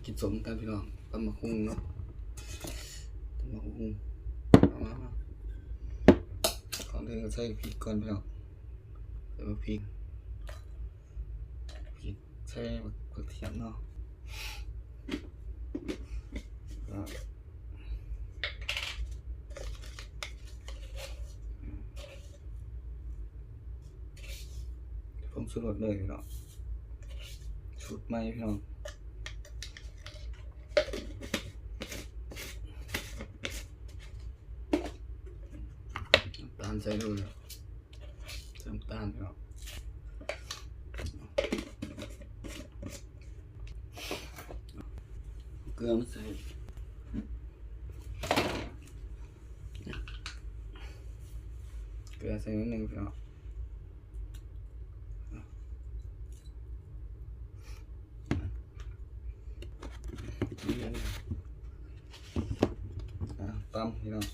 ກິນສົ້ມກັນພີ່ນ້ອງ ຕຳບັກຫຸ່ງເນາະ ຕຳບັກຫຸ່ງ ເອົາມາ ມາ ກ່ອນອື່ນກໍໃສ່ພຣິກກ່ອນພີ່ນ້ອງ ໃສ່ບັກພຣິກ ພຣິກ ໃສ່ບັກກະທຽມເນາະ ແລ້ວກໍ ຜົງຊູລົດເລີຍພີ່ນ້ອງ ສູດໃໝ່ພີ່ນ້ອງ ນ້ຳຕານໃສ່ເລີຍ ໃສ່ນ້ຳຕານພີ່ນ້ອງ ເກືອມາໃສ່ ເກືອໃສ່ໜ້ອຍໜຶ່ງພີ່ນ້ອງ ອ່າ ຕຳພີ່ນ້ອງ.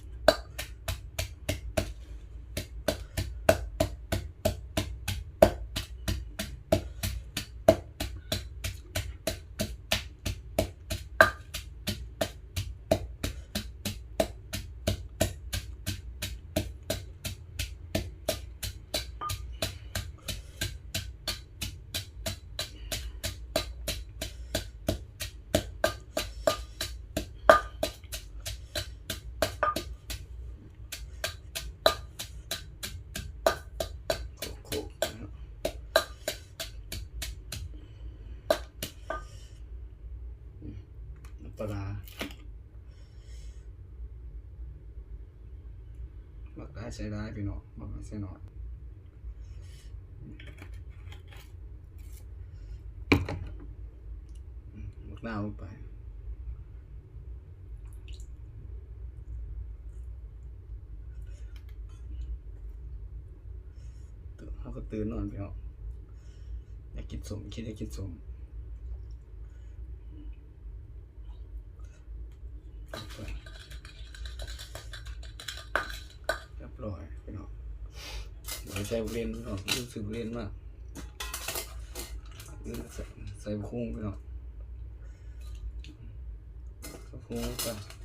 ນ້ຳປາຮ້າ ມັກຫຼາຍໃສ່ຫຼາຍພີ່ນ້ອງ ມັກໜ້ອຍໃສ່ໜ້ອຍ ບັກນາວລົງໄປ ເຮົາກໍຕື່ນນອນພີ່ນ້ອງ ຢາກກິນສົ້ມ ຄິດຢາກກິນສົ້ມ. ຮຽບຮ້ອຍພີ່ນ້ອງ ໃສ່ບັກເລັ່ນພີ່ນ້ອງ ລືມຊື້ບັກເລັ່ນມາ ລືມໃສ່ ໃສ່ບັກຫຸ່ງພີ່ນ້ອງ ບັກຫຸ່ງກັນ.